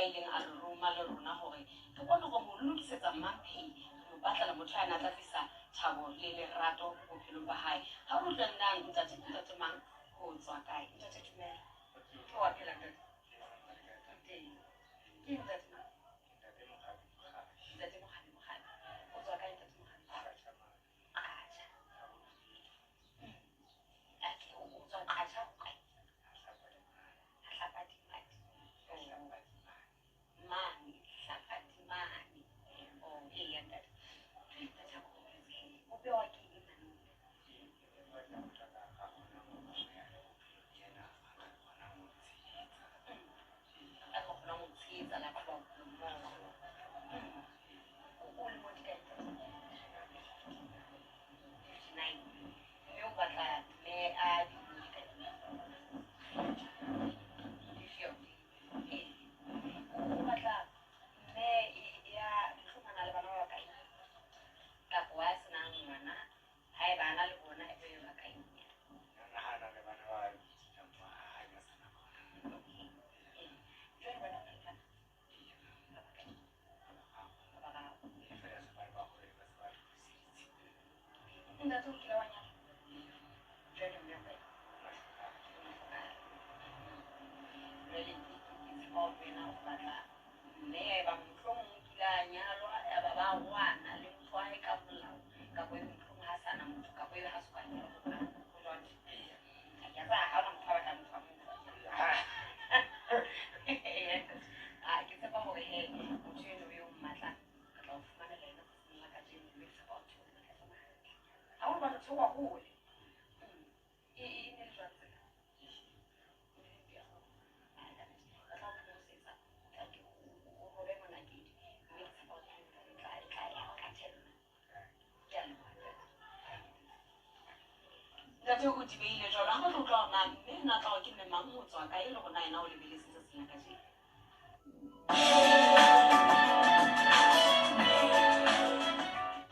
ileng a re roma le rona hore re kgone go mo lokisetsa Mmamphehi, re mo batlela motho a ne a tla tlisa thabo le lerato bophelong ba hae. Ha re utlwe nna ntate ke ntate mang ho tswa kae? Ntate dumela. Ke wa phela ntate? Teng. Ke ntate mang? Ntate Mokgabi Mokgabi. O tswa kae ntate Mokgabi? Qacha. Okay, o tswa Qacha ho kae? Hlapadimadi. Mane, Hlapadimane. Oh, eya ntate. Jwale ntate a ko re jwetse he, o bewa ke eng mane? A ka kgonang ho tshehetsa la phela bophelo mmoho. O lemo di kae ntate? 59. Mme o batla mme a dilemo di kae? 50. Ee. O batla mme ya mohlomong a na le bana ba bakae? Kapa wa senang ngwana, haeba a na le bona e be ba kae? Okay. Ee. Jwale wena o na le bana ba bakae? Ba bararo. Ntate o kile wa nyala? Jwale mme o kae? O hlokahala. Jwale ke tshepa hore wena o batla mme ya eba mohlomong o kile a nyalwa ya ba ba roana le motho wa hae ka molao, kapa ebe mohlomong ha sana motho, kapa ebe ha soka nyalwa hohang. Ho jwalo? Ya tseba ha hona motho a batlang motho wa motho. Ah, ke tshepa hore he motho eno eo mmatlang re tla o fumanela yena tsatsing la kajeno, mme ke tshepa hore ntho e tla tsamaya hantle. Haholo hobane o theoha hole. E ne le jwang tsela? E ne le mpe haholo. Ah, ka nnete. Re tla o phomolosetsa, o tla ke o robe monakedi, mme ke tshepa hore e tla ya ka thello. Ke a leboha ntate. Ntate o di beile jwalo. Ha re tlo utlwa hore na mme ena tla hore ke mme mang ho tswa kae, le hore na yena o lebeletse tsatsing la kajeno.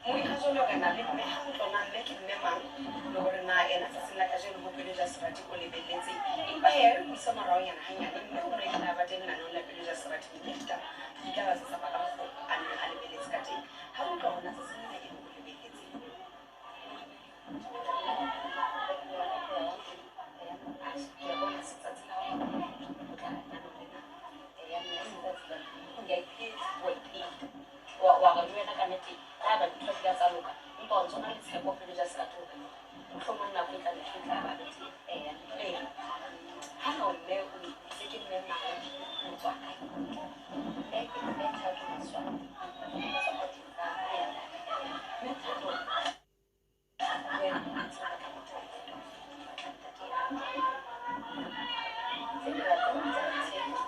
Moikga jwalo re na le mme, ha re utlwa na mme ke mme mang, le hore na ena tsatsing la kajeno ho Pelo ja Serati o lebelletse. Empa he re buisa moraonyana hanyane, mme o ne kile a ba teng lenaneong la Pelo ja Serati, mme ditaba di tla ba tsa tsamaya ka mokgo a neng a lebelletse ka teng. Ha re utlwa hore na tsatsing lena ebe o lebelletse. Ke a bona se tsatsi la hao o tla lenaneong lena. Eya mme se tsatsi la ke a iphetsa, wa iphetsa. Wa re le wena ka nnete haeba dintho di ka tsa loka, empa o ntso na le tshepo Pelo ja Serati hore mohlomong nako e tlang ntho e tla ba betere. Eya, eya. Ha na mme o itse ke mme mang o tswa kae? Mme ke mme Thato Maswane. Ke tswa kwa Dimpane. Mme Thato, wena o ntse o batla motho wa mofuta ofe? O batla ntate ya Tse ke batlang tsa tshepo.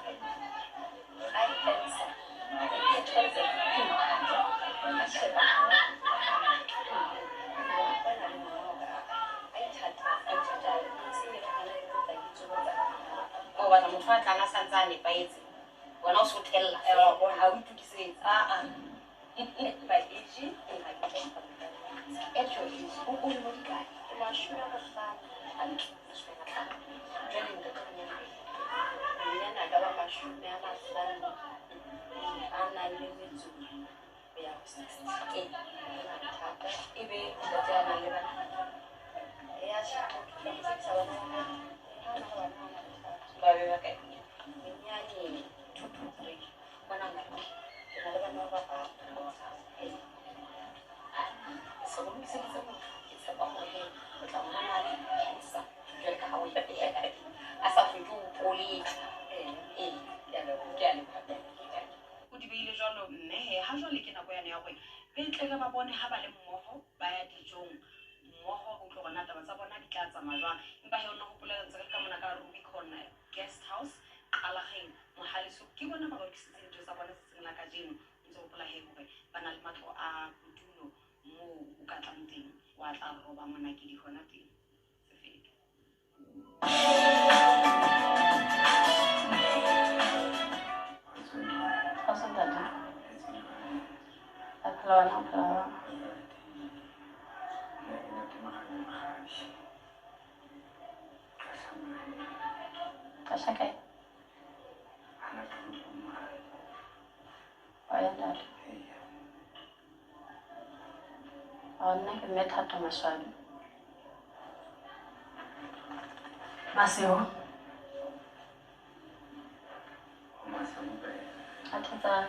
A handsome. A tall, a shebahala. Wa bona le ngwana hore a ithata, a ithata e seng e le hona ke tlo tla ke tsobotsa. O batla motho a tlang a santse a nepahetse, wena o so thella Eh, wa bona. ha o itokisetse. Ah ah. At my age, ha ke tlo kgona ka At your age, o lemo di kae? Ke 50. Hantle, 50. Jwale ntate bonyane? Bonyane a ka ba 50 a nang le metso ho ya ho 60. Ee. Ha hona bothata. Ebe ntate a nang le bana? Ya tjhe, ke tla mo tsebisa bana ba ka. Ha ona le bana ha hona bothata. Ba be ba kae bonyane? Bonyane 2 to 3. Bona o na le bana? Ke na le bana ba bararo. Ee. Ah, se o lokiseditse motho. Ke tshepa hore he o tla mmona a le handsome jwale ka ha o ipeya ka teng. A sa hloke ho poleta. Ee. Ee. Ke a leboha. Ke a leboha ntate. O di beile jwalo mme he ha jwale ke nako yane ya hore re tle re ba bone ha ba le mmoho ba ya dijong mmoho, re utlwe hore na taba tsa bona di tla tsamaya jwang. Empa he o nno hopole re ntse re le ka mona ka Rubicon Guest House Qalageng Mohaleso, ke bona ba ba lokisitseng dijo tsa bona tsatsing la kajeno. O ntso hopola he hore ba na le matlo a bodulo moo o ka tlang teng wa tla roba monakedi hona teng. Se fete. Kgotso ntate. A phela wena o phela jwang? Qasha kae? Ya ntate. Oh, nna ke mme Thato Maswabi. Maseo. A thetsang.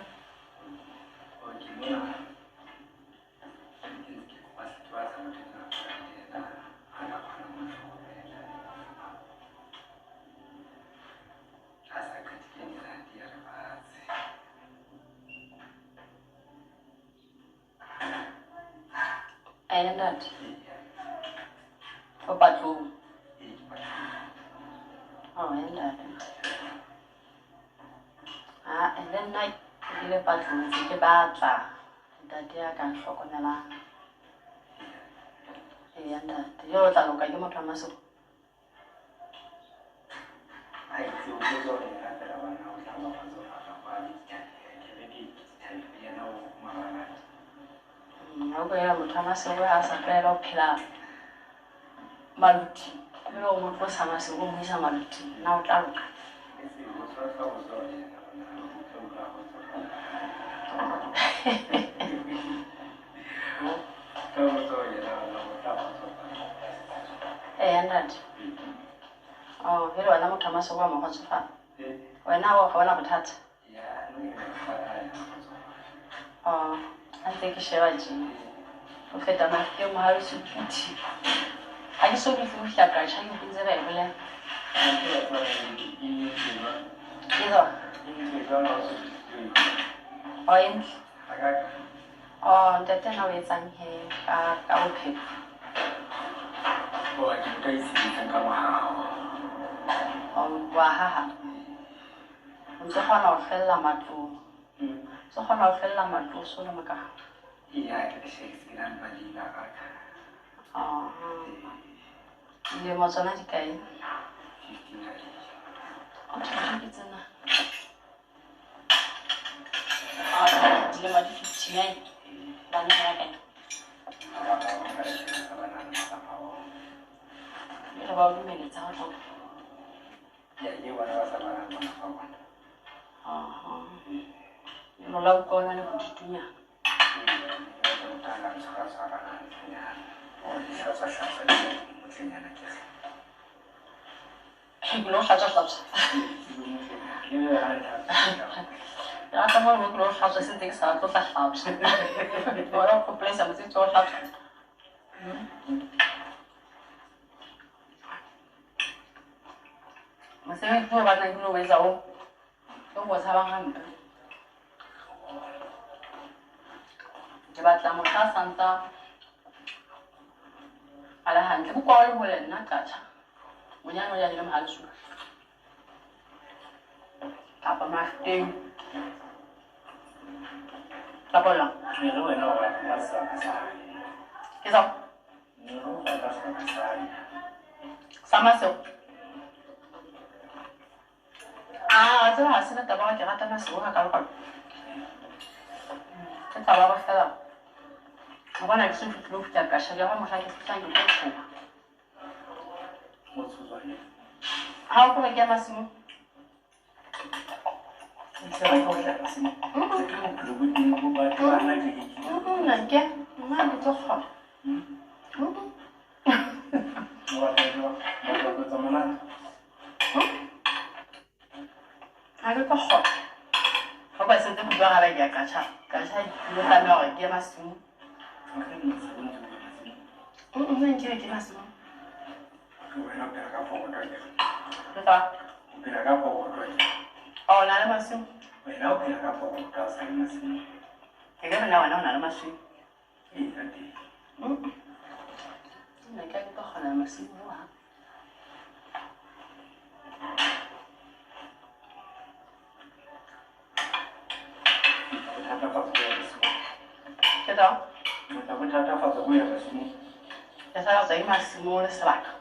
Ae ntate. O patlong. Oh, ya ntate. Ah, and then nna ke ile patlong ntse ke batla ntate ya ka nhlokomelang. Eya ntate. Jwale o tla loka ke motho wa Masego. Ha o ka motho wa Masego ha a sa tlwaela ho phela maluting. Ebile o mo tlosa Masego o mo isa maluting. Na o tla loka? Eya ntate. Oh, jwale wena motho wa Masego wa mo kgotsofala? Wena ga ona bothata? Oh, a ntse ke sheba tjena. Ho feta Mafikeng mohaeso Phuthi. Ha ke so fihle ho fihla Qacha ke utlwe ntse ba e bolela. Ke tsona? Oh, e ntle. Oh, ntate na o etsang he ka bophelo? Oh, wa haha. O ntso kgona ho hlwella matlong. Ntso kgona ho hlwella matlong so le moka. Oh. Dilemo tsona di kae? Oh, ke tsena. Ah, dilemo di 59. Bana ba kae? Jwale ba o dumeletse ha o tla. Aha. Leno la utlwa o na le bodutunyana. Ke lo hlatswa hlatswa. Ke rata mo ke lo hlatswa se ntse ke sa tlo tla hlatswa. Wena o kopolesa mosebetsi wa ho hlatswa. Mosebetsi o batlang ke lo o etsa o o tshabang hampe. Ke batla motho a santsa a le hantle. Bokwa o le hole nna Qacha. Bonyane o ja dilemo ha lesupa. Kapa Mafikeng. Kapa jwang? Ke sa? Sa Masego. Ah, wa tseba ha se na taba ya hore ke rata Masego hakalokalo. Ke taba ya hore feela o bona ke so fihlile ho fihla Qacha ke hore mohlang ke fihlang ke tlo tshoha. Ha o kore ke ya masimong? Nna ke nna ke tlo kgona. Ha ke tlo kgona. Ha o ka sentse ke bua ke ya Qacha. Qacha ke lo tlameha hore ke ye masimong. Nna nkebe ke masimong. Ke tla. Oh, o na le masimo? Ke ka re na wena o na le masimo? Nna ke tlo kgona masimo hohang. Ke tla. Ke sa tswa ke masimo le sebaka.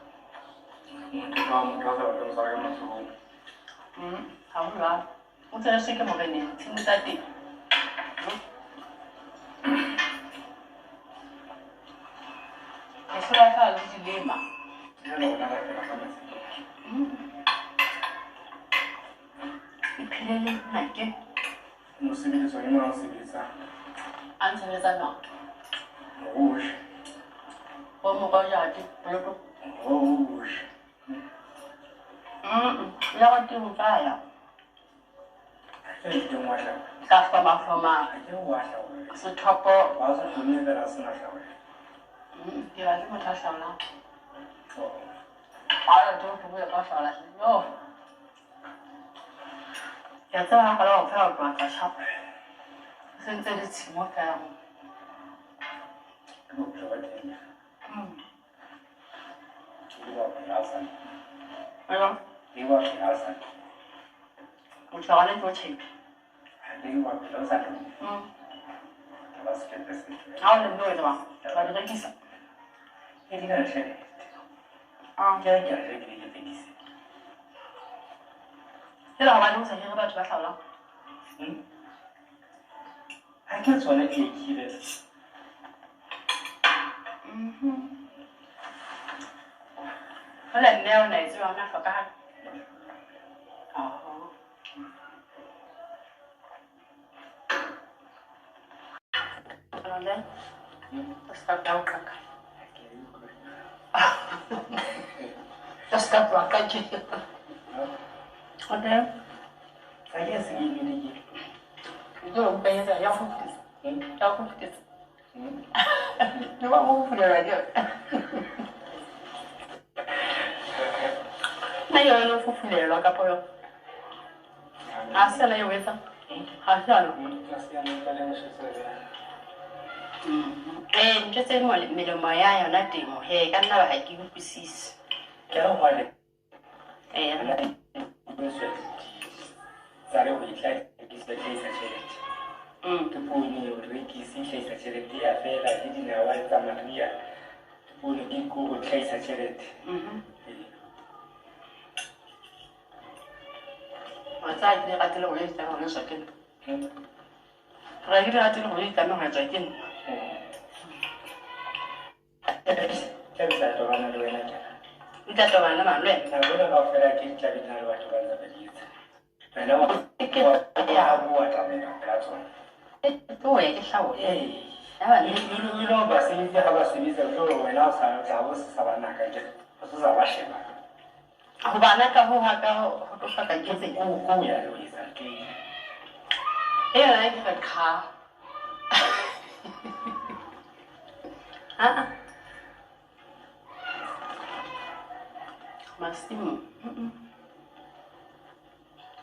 Ha ho jwalo. O tsebiswe ke moreneng tshimo tsa teng. Ke hlola feela le di lema. Iphelele nna ke. Mosebetsi ke mona o sebetsang. A ntshebetsa jwang? Moroje. Bo moroje ha ke poloko. Moroje. Ya go teng ka ya. Ke teng wa hlaola. Ka hloma. Ke wa hlaola. Sethopo. Wa se hlome fela se na hlaola. Ke ba le motho a hlaolang. A re tlo go bua ka hlaola. Yo. Ke a tseba ha qala ho phela ho tloha ka tjhapa. Se ntse le tshimo fela mo. Ke bophelo ba teng. Ke wa phela sa. Hello. Ke wa phela sa. Motho wa gona ke o tjhepe. Ke wa phela sa. Ke ba se ke se. Ha o le mme o etsa bang? Wa di rekisa. Ke di na le tjhelete. Ah. Ke a ke di ke tekisi. Jwale hobaneng o sa hire batho ba hlaolang? Ha ke tsone ke hire. Jwale mme o na e tseba o na hlokahala. Oh. Jwale o ska tla o qaka. O ska tla ka tje. Okay. Sa ke se ke le ke. Ke tlo o etsa ya go fetisa. Ya go fetisa. Ne ba go fulela ke. Na yona o fufulelwa kapa yo? Ha se la e etsa. Ha se yona. Ha se yona ka le se. Ntho tse melemo ya yona temo he ka nna ba ha ke utlwisise. Ke re hwane. Eh. Tsa re ho itlhahisa tjhelete. Ke poone o rekise itlhahisa tjhelete ya fela ke dinawa tsa mariha. Ke poone ke koro itlhahisa tjhelete. Wa tseba ke di ratile ho etsa hona tswa ke nna. Re ke di ratile ho etsa ho tswa ke nna. Ke tla tobana le wena ke. Nka tobana le mang le wena? Nako ena kaofela ke tla be na le batho ba ntse ba di etsa. Wena wa ya bua tlamehile ho phela tsona. Ke tlo ya ke hlaola. Ee. Ya ba Le le basebetsi ha ba sebetsa jwalo wena o sa tla bo se sa ba naka ke. O se sa ba sheba. Ho bana ka ho ha ka ho tlo hloka ke tse. Ko ya le ho etsa ke. E yona ke re qha. Ah. Masimo.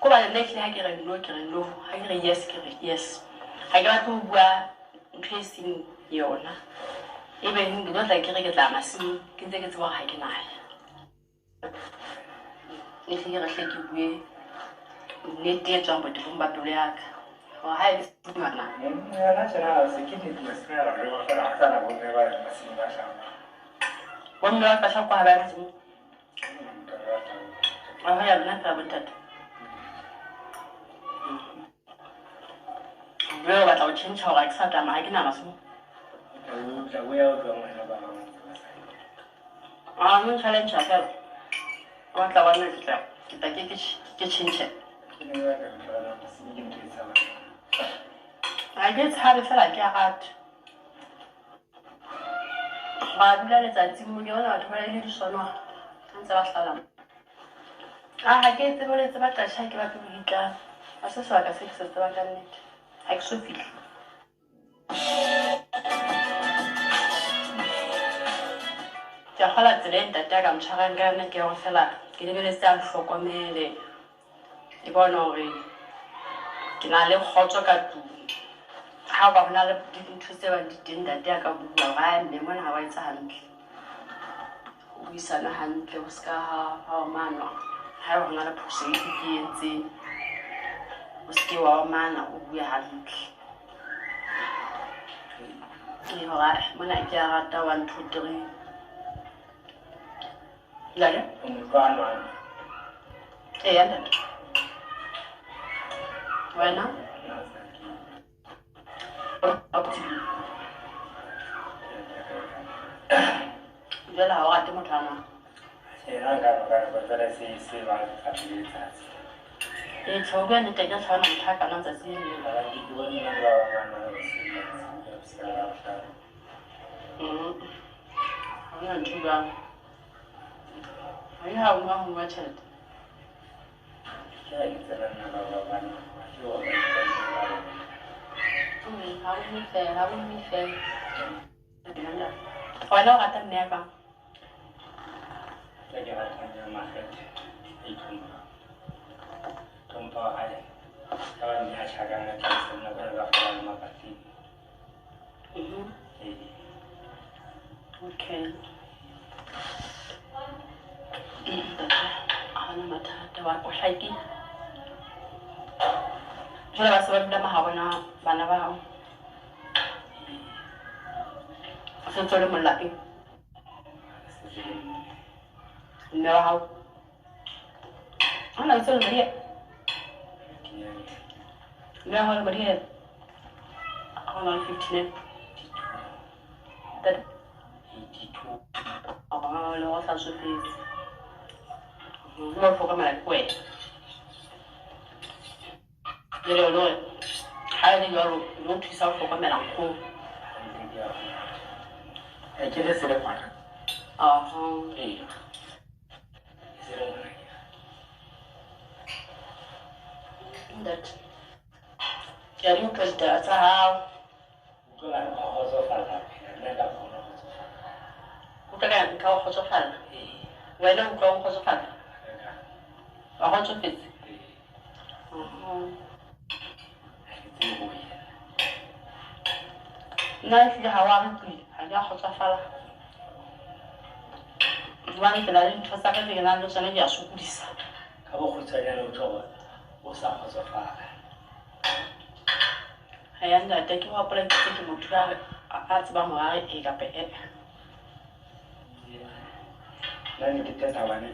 Ko ba nna ehlile ha ke re no ke re no, ha ke re yes ke re yes. Ha ke batle ho bua ntho e seng yona. Ebe ke tlo tla ke re ke tla masimong ke ntse ke tseba hore ha ke na ya. Ne hle ke re hle ke bue nnete e tswang botebong ba pelo ya ka. Hore ha e le yona. Yona tjena se ke nnete masimong a re ba fela ha sana bomme ba masimong ba hlaola. Bomme ba ka hlaola ha ba ya masimong. Wa ya lona fela bontate. Jwale o batla ho tjhentjha hore ha ke sa tsamaya ha ke na masimong. O tla boya o tloha ngwana ba hao ntse ba sa. Ah, no challenge fela. Wa tla bona ke tla ke tla ke ke tjhentjhe. Ke ne ba ka tloha masimong ke ntho e tshabang. Ha ke tshabe fela ke a rata. Ba dula letsatsing mo ke bona batho ba le disono ha ntse ba hlaola. Ah, ha ke tsebe le tseba tjha ke batle ho itlama. Ha se sebaka se ke se tsebang ka nnete. Ha ke so fihle. Ke a kgolwa tsela e ntate a ka motshwarang ka yona ke ya hore fela ke lebeletse a nhlokomele. Ke bone hore ke na le kgotso ka tlung. Ha ba hona le dintho tse bang di teng ntate a ka bua hore ae mme mona ha wa etsa hantle. Ho buisana hantle ho ska ha omanwa. Ha eba hona le phoso e ke entseng, o seke wa omana o bue hantle. Ke hore mona ke a rata 1 2 3. Jwale? O motho a nwang. Eya ntate. Wena? Jwale ha o rate motho a nwang? Tjhe, nna nka nwa ka nako fela se ba letsatsi le letsatsi. E tjho bua nnete ke tshwana motho a kana tsatsi le leng. Ke bone nna le ba bang ba na le se ka la bohlano. Ha hona ntho e jwalo. Ha e ha o nwa ho nwa tjhelete. Ke ha ke tsena nna ba ba bana ke wa ba ba. Ha o nwe fela, ha o nwe fela. Wena o rata mme ya jwang? Ke ke ratang ya makgethe e itlhompha. Tlhompha hae. Ka ba mme a tjhakang a thabisa nna bana ba kgona le mapating. Ee. Okay. Ntate, ha hona mathata wa o hlakile. Jwale ba se ba dula mahabona bana ba hao. O sentse o le mong lapeng. Se se le mme. Mme wa hao. Ha na lebitso le Maria. Ke nyane. Mme wa hao le Maria. Ha o na le 59. Ntate. 82. Oh, le ho sa tsofetse. Mme o hlokomela ke wena. Jwale o lo re ha e le jwalo o lo thusa ho hlokomela nkgono. Hantle ke ya bona. Ke le se le ngwana. Aha. Ee. Se le ngwana ke. Ntate. Ke a di utlwa ditaba tsa hao. Utlwa ka kgotsofala phela nna ka kgona ho kgotsofala. Utlwa ka nka o kgotsofalla. Ee. Wena o utlwa o kgotsofalla? Ka. Wa kgotsofetse? Ee. Aha. Ha ke tsebe ho yena. Nna ehlile ha wa re tlile, ha ke a kgotsofala. Hobane ke na le dintho tsa ka tse ke nang le tsona di a sokodisa. Ka bokgutshwanyane o tjho hore o sa kgotsofala. Ha ya ntate ke hopola ke itse ke motho a tsebang hore a re ee kapa e. Nna ne ke tena hobane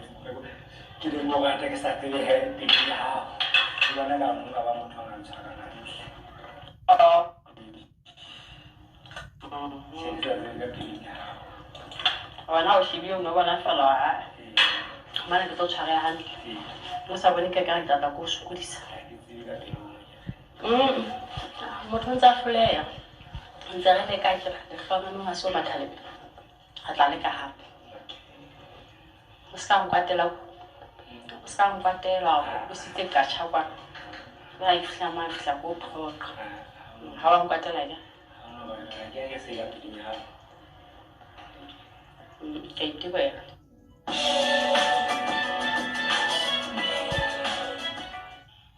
ke le mo rata ke sa tsebe he pelo ya hao. Ke bona ka nka ba motho a nka ntshwarang hantle. Se ke sa tsebe ka pelong ya hao. Wena o shebile o no bona fela hore aa Ee. mane ke tlo tshwareha hantle. Ee. O sa bone ka ekare ke tla tla ke o sokodisa. Ha ke tsebe ka pelong ya. Motho o ntse a hloleha. Ntse re leka akere lehlohonolo ha se o matha lebelo. Re tla leka hape. O ska nkwatela o ska nkwatela o sitse ka tjha kwana. Jwale ha ke fihla mo, ha ke fihla ko phoqa. Ha wa nkwatela akere? Ha hona baka ha ke ke se ka pelong ya hao. Ke a itebohela.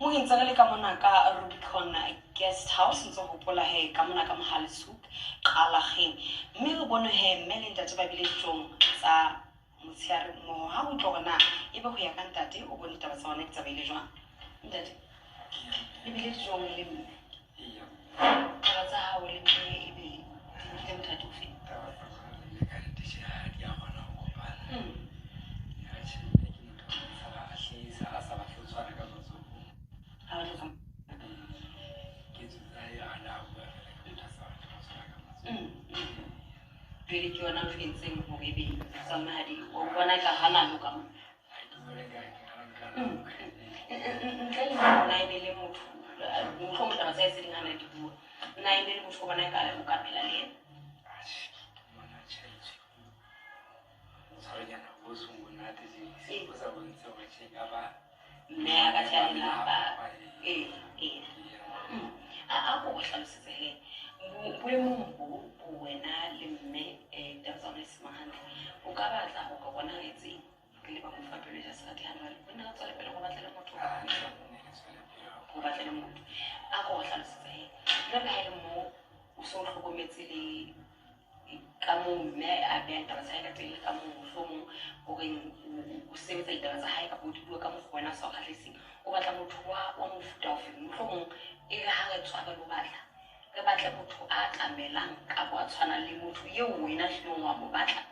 Mo ke ntse re le ka mona ka Rubicon Guest House ntse hopola he ka mona ka Mohale's Hoek Qalageng. Mme re bone he mme le ntate ba bile dijong tsa motshehare mmoho. Ha re utlwa hore na ebe ho ya ka ntate o bone taba tsa ona di tsamaile jwang. Ntate, le bile dijong le mme. Eya. Taba tsa hao le mme ebe di nkile mothati ofe? Taba tsa rona le mme ka nnete tjhe ha di a kgona ho kopana. Atjhe mme ke motho a tshaba a hlahisa a sa batle ho tshwara ka matsoho. Ha ba tlo Ketso tsa hae ha na bua fela ke motho a sa batle ho tshwara ka matsoho. Jwale ke yona ntho e entseng hore ebe tsa mahadi o bona ka hana loka mo. Ha ke bone ka ke ka nka. Ntle le hore na ebe le motho mohlomong taba tsa hae tse ding ha na di bua. Na ebe le motho o bona ekare o ka phela le yena. Atjhe ke mona tjhe tshwaronyana bo seng monate tje o sa bontshe hore tjhe ka ba Mme a ka tjha lelapa. Ee, ee. A ko o hlalosetse he. Boemong bo bo wena le mme taba tsa ona di semang hantle. O ka batla ho ka bona re etseng re le ba mofu wa pelo e ja serati ha jwale. O nne re tswele pele ho batlele motho. Ho batlele motho. A ko o hlalosetse he. Jwale ka ha e le mo o so hlokometse le ka moo mme a behang taba tsa hae ka teng le ka moo mohlomong horeng o sebetsa ditaba tsa hae kapa o di bua ka mokgwa wena o sa o kgahliseng. O batla motho wa mofuta ofe? Mohlomong e re ha re tswa re lo batla, re batle motho a tlamelang kapa a tshwanang le motho eo wena hlileng wa mo batla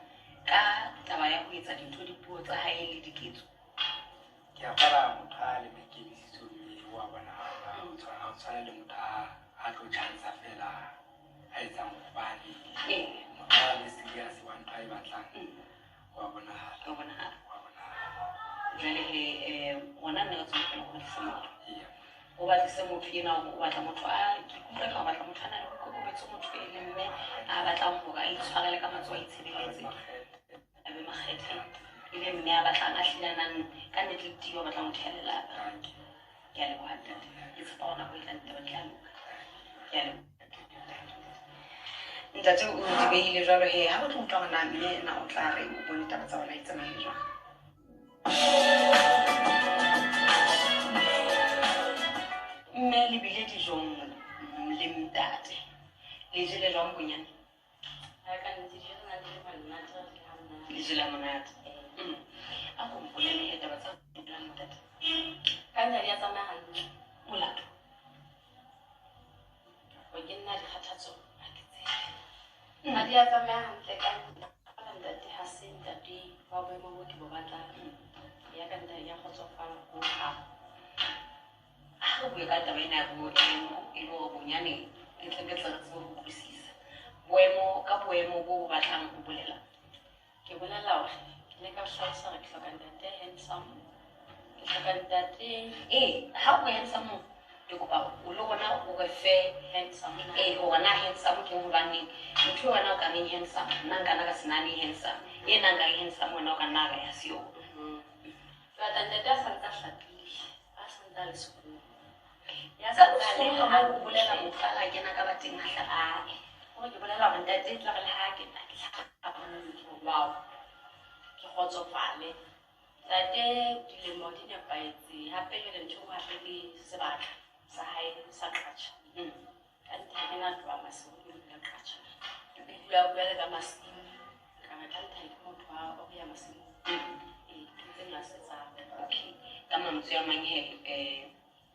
ka taba ya ho etsa dintho dipuo tsa hae le diketso. Ke a kgolwa motho a le maikemisetso mme wa bonahala ha o tshwane le motho a tlo tjhantsha fela a etsang hobane. Motho a le serious wa ntho a e batlang wa bonahala. Wa bonahala. Wa bonahala. Jwale he rona nne re tswele pele ho batlise motho. O batlise motho ena, o batla motho a ke ikutlwa ka o batla motho a nang le boikokobetso, motho e leng mme a batlang hore a itshwarele ka matsoho, a itshebeletse, a be makgethe, e be mme a batlang a hlile a nang ka nnete le tio, a batlang ho theha lelapa. Ke a leboha ntate, ke tshepa hore nako e tlang ditaba di tla loka. Ke a leboha ntate, o di behile jwalo he. Ha o tlo utlwa hore na mme ena o tla re o bone taba tsa bona di tsamaile jwang. Mme le bile dijong le ntate, le jele jwang bonyane? Ha ka nnete dijo tsena di le monate, re di ha monate. Le jele monate. A ko mpolelle he taba tsa jwang ntate. Ka nna di a tsamaya hantle. Molato? Ho ke nna dikgathatso ha ke tsebe. Ha di a tsamaya hantle ka nna. Ntate ha se ntate wa boemo bo ke bo batlang. Ya ka ntate ya kgotsofala ho hang. Ha re bue ka taba ena ya boemo, e le hore bonyane ke tle re tsebe ho utlwisisa boemo ka boemo bo bo batlang ho bolela. Ke bolela hore ke ile ka hlalosa hore ke hloka ntate handsome. Ke hloka ntate Ee, ha o handsome, ke kopa o le rona o re fe handsome na. Ee, hore na handsome ke hobaneng, ntho e wena o ka reng handsome, nna nkana ka se nahane handsome, e nna nka reng handsome, wena o ka nna re ha se yona. Ke batla ntate a santse a hlapile, a santse a le sekolong. Ya Ka santse a le bohloko ha o bolela hantle. motho a la kena ka bateng a hlapa. Ae, hore ke bolela hore ntate e tla re le ha ke na ke hlapa, wow, ke kgotsofale. Ntate dilemo di nepahetse, hape jwale ntho e nngwe hape ke sebaka sa hae sa qatjha. Ka nnete ha ke na tloha masiu ke dula qatjha. Ke dula bua le ka masimo, ka re ka nnete ha ke motho wa ho ya masimong. Ee, ke tsena se tsa ka. Okay, ka mantswe a mang he,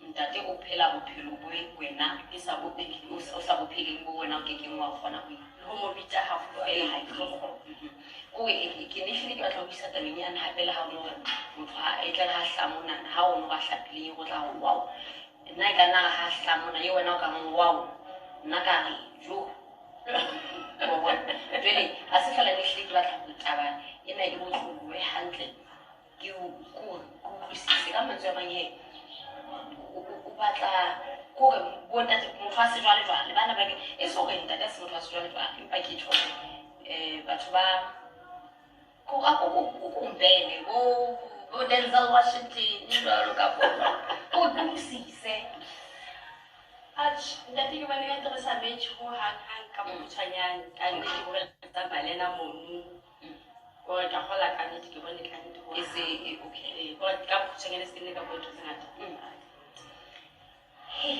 ntate o phela bophelo bo wena Ke sa bo phele. O sa bo pheleng, bo wena o kekeng wa kgona ho Le ho mo bitsa haholo fela ha ha ke ke kgona. Ore ke ne hlile ke batla ho isa tabeng yane hape, le ha o no re motho ha e tle re ha hlamonana, ha o no ba hlapileng go tla go wow, nna e ka nna re ha hlamona e wena o ka reng wow, nna ka re jo, wa bona. Jwale ha se fela ne hlile ke batla hore taba ena e otlollwe hantle, ke ke utlwisise. Ka mantswe a mang he, o batla kore bontate motho wa sejwalejwale bana ba ke e se hore ntate a se motho wa sejwalejwale, empa ke tjho batho ba ko a ko ko mbele bo Denzel Washington jwalo ka bona, o utlwisise. Atjhe, ntate ke bone ka ntle re sa metjhe ho hang hang ka bokgutshwanyane. Ka nnete ke hore tsamaya le ena mono. Kore ka kgola ka nnete ke bone ka nnete ho E se hang. Okay. Ee, kore ka bokgutshwanyane se ke nne ka bua ntho tse ngata. He,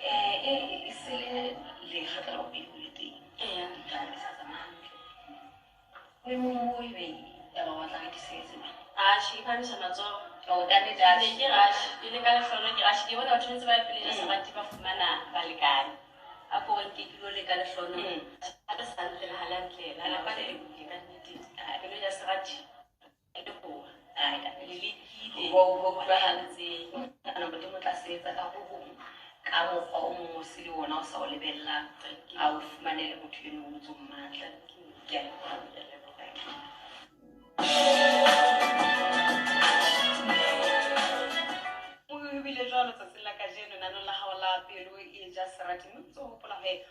e se le lekgetlo la bobedi o le teng. Eya. Ditaba di sa tsamaya hantle boemong bo ebe taba wa batla re di sebetse jwang? Atjhe, ke phahamisa matsoho. O ka nnete Ne atjhe. ke atjhe, ke le ka lehlohonolo ke atjhe, ke bona batho ntse ba ya pele serati ba fumana balekane. A ko nke ke lo leka lehlohonolo. Ha le sa ntle ha le hantle, lelapa le lokile ka nnete. Pelo ya serati e leboha. Ai, ka Le lekile. Ho utlwahala. Ntse. Nahana Modimo o tla sebetsa ka ho hong, ka mokgwa o mong o sele ona o sa o lebellang, a o fumanele motho eno o ntso mmatla. Ke a leboha. Thank you. O bile jwalo tsatsing la kajeno nanong la hao la pelo e ja serati, mme o ntso hopola he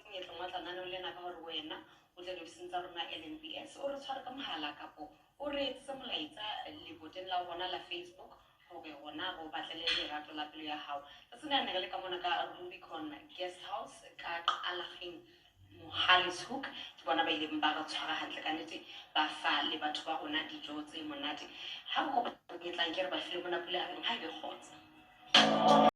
monyetleng wa tla naneong lena ka hore wena o tle diofising tsa rona LNBS, o re tshware ka mohala kapo o re etsetse molaetsa leboteng la rona la Facebook hore rona re o batlele lerato la pelo ya hao. Tsatsing lena ne re le ka mona ka Rubicon Guest House ka Qalageng Mohale's Hoek. Ke bona ba ileng ba re tshwara hantle ka nnete, ba fa le batho ba rona dijo tse monate. Ha re kopa tlang ke re ba file mona pula, ha e be kgotsa.